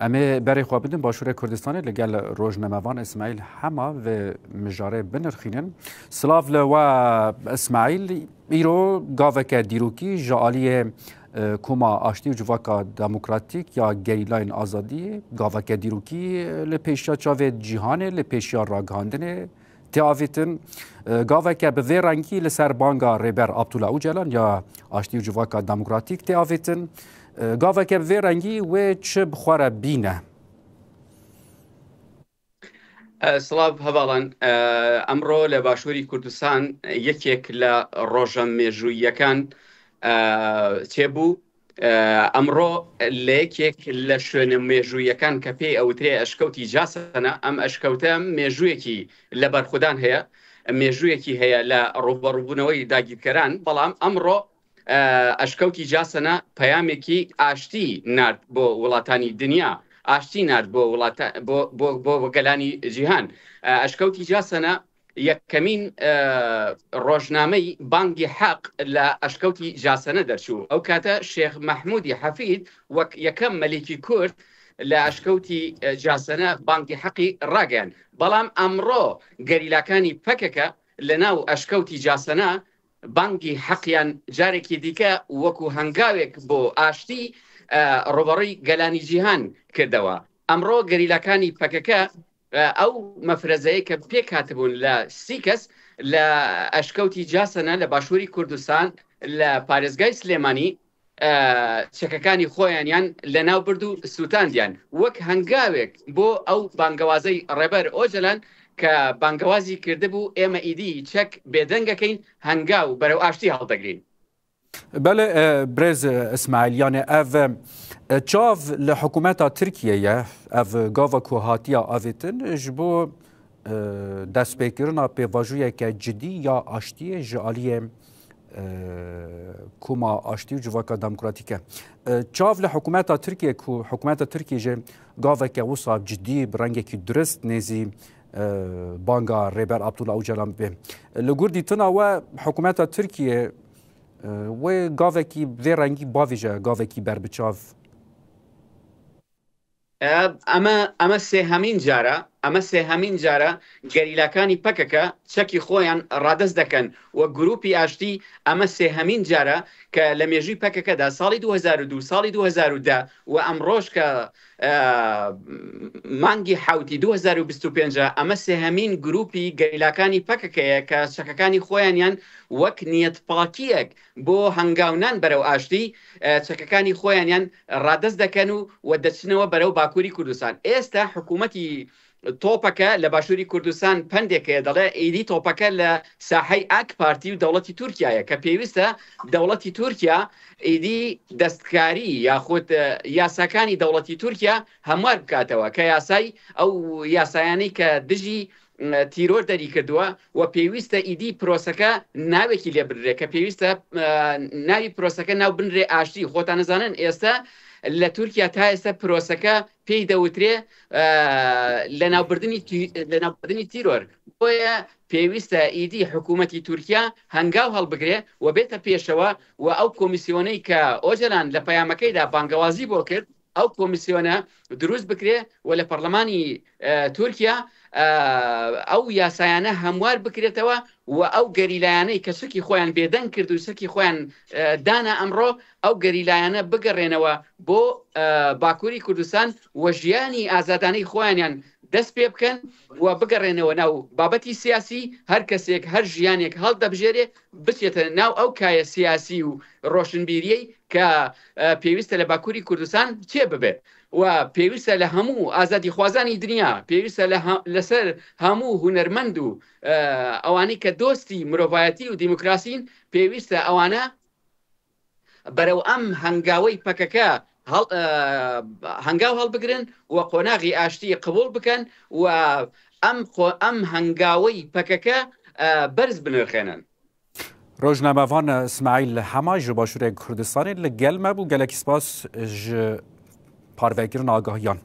Em ê berê xwe bidin Başûrê Kurdistanê li gel rojnamevan Îsmaîl Hema vê mijarê binirxînin. Silav li we Îsmaîl, îro gaveke dîrokî ji aliyê Koma Aştî û Civaka Demokratîk ya Gerîlayên Azadiyê gaveke dîrokî li pêşiya çavê cîhanê li pêşiya ragihandinê tê avêtin. Gaveke bi vê rengî li ser banga Rêber Abdullah Ocalan ya Aştî û Civaka Demokratîk tê avêtin. Gaveke bi vê rengî wê çi bi xwe re bîne? Silav hevalan ئەمڕۆ لە باشووری کوردستان یەکێک لە ڕۆژە مێژووییەکان چێبوو ئەمڕۆ لە یەکێک لە شوێنە مێژوویەکان کە پێی ئەوترێ ئەشکەوتی جاسەنە ئەم ئەشکەوتە مێژوویەکی لە بەرخودان هەیە مێژوویەکی هەیە لە ڕووبەڕووبوونەوەی داگیرکەران بەڵام ئەمڕۆ ئەشکەوتی جاسەنە پەیامێکی ئاشتی نارد بۆ وڵاتانی دنیا ئاشتی نارد بۆ وڵاتە بۆ گەلانی جیهان ئەشکەوتی جاسەنە یەکەمین ڕۆژنامەی بانگی حەق لە ئەشکەوتی جاسەنە دەرچوو ئەو کاتە شێخ مەحمودی حەفید وەک یەکەم مەلیکی کورد لە ئەشکەوتی جاسەنە بانگی حەقی ڕاگەیان بەڵام ئەمڕۆ گەریلاکانی پەکەکە لە ناو ئەشکەوتی جاسەنە بانگی حەقیان جارێکی دیکە وەکو هەنگاوێک بۆ ئاشتی ڕوبەڕووی گەلانی جیهان کردەوە. ئەمڕۆ گەریلاکانی پەکەکە ئەو مەفرەزەیە کە پێکهاتبوون لە سی کەس لە ئەشکەوتی جاسەنە لە باشووری کوردستان لە پارێزگای سلێمانی چەکەکانی خۆیانیان لەناو برد و سووتاندیان وەک هەنگاوێک بۆ ئەو بانگەوازەی ڕێبەر ئۆجەلان کە بانگەوازی کردبوو ئێمە ئیدی چەک بێدەنگەکەین هەنگاو بەرەو ئاشتی هەڵدەگرین. بەێ برێز ئیسماعیل یانێ ev çav li hikûmeta Tirkiye ye ev gava ku hatiye avêtin ji bo destpêkirina pêvajoyeke cidî ya aştiyê ji aliyê Koma Aştî û Civaka Demokratîk e. Çav li hikûmeta Tirkiye ku hikûmeta Tirkiye jî gaveke wisa cidî bi rengekî durist nêzî banga Rêber Abdullah Ocalan bibe. Li gor dîtina we hikûmeta Tirkiye wê gavekî vê rengî bavêje gavekî berbiçav. ئەمە ئەمە سێهەمین جارە ئەمە سێهەمین جارە گەریلاکانی پەکەکە چەکی خۆیان ڕادەست دەکەن و گروپی ئاشتی ئەمە سێهەمین جارە کە لە مێژووی پەکەکەدا ساڵی 2002 ساڵی 2010 و ئەمڕۆش کە مانگی حوتی 2025 ئەمە سێهەمین گروپی گەریلاکانی پەکەکەیە کە چەکەکانی خۆیانیان وەک نیەتپاکیەک بۆ هەنگاونان بەرەو ئاشتی چەکەکانی خۆیانیان ڕادەست دەکەن و و دەچنەوە بەرەو باکووری کوردستان. ئێستا حکوومەتی تۆپەکە لە باشووری کوردستان پەندێک هەیە دەڵێ ئیدی تۆپەکە لە ساحەی ئاک پارتی و دەوڵەتی تورکیایە کە پێویستە دەوڵەتی تورکیا ئیدی دەستکاری یاخود یاساکانی دەوڵەتی تورکیا هەموار بکاتەوە کە یاسای ئەو یاسایانەی کە دژی تیرۆر دەریکردووە و پێویستە ئیدی پرۆسەکە ناوێکی لێ بنرێ کە پێویستە ناوی پرۆسەکە ناو بنرێ ئاشتی. خۆتان ئەزانن ئێستا لە تورکیا تا ئێستا پرۆسەکە پێی دەوترێ لەناوبردنی تیرۆر. بۆیە پێویستە ئیدی حکوومەتی تورکیا هەنگاو هەڵبگرێ و بێتە پێشەوە و ئەو کۆمیسیۆنەی کە ئۆجەلان لە پەیامەکەیدا بانگەوازی بۆ کرد ئەو کۆمیسیۆنە دروست بکرێ و لە پەرلەمانی تورکیا ئەو یاسایانە هەموار بکرێتەوە و ئەو گەریلایانەی کە چەکی خۆیان بێدەنگ کرد و چەکی خۆیان دانا ئەمڕۆ ئەو گەریلایانە بگەڕێنەوە بۆ باکووری کوردستان و ژیانی ئازادانەی خۆیانیان دەست پێ بکەن و بگەڕێنەوە ناو بابەتی سیاسی هەر کەسێک هەر ژیانێک هەڵدەبژێرێ بچێتە ناو ئەو کایە سیاسی و ڕۆشنبیریەی کە پێویستە لە باکووری کوردستان چێ ببێت و پێویستە لە هەموو ئازادیخوازانی دنیا پێویستە لەسەر هەموو هونەرمەند و ئەوانەی کە دۆستی مرۆڤایەتی و دیموکراسین پێویستە ئەوانە بەرەو ئەم هەنگاوەی پەکەکە هەنگاو هەڵبگرن و قۆناغی ئاشتی قبوڵ بکەن و ئەم ئەم هەنگاوەی پەکەکە بەرز بنرخێنن. ڕۆژنامەڤان ئیسماعیل حەمای ji Başûrê Kurdistanê li gel me bû gelekî spas ji parvekirina agahiyan.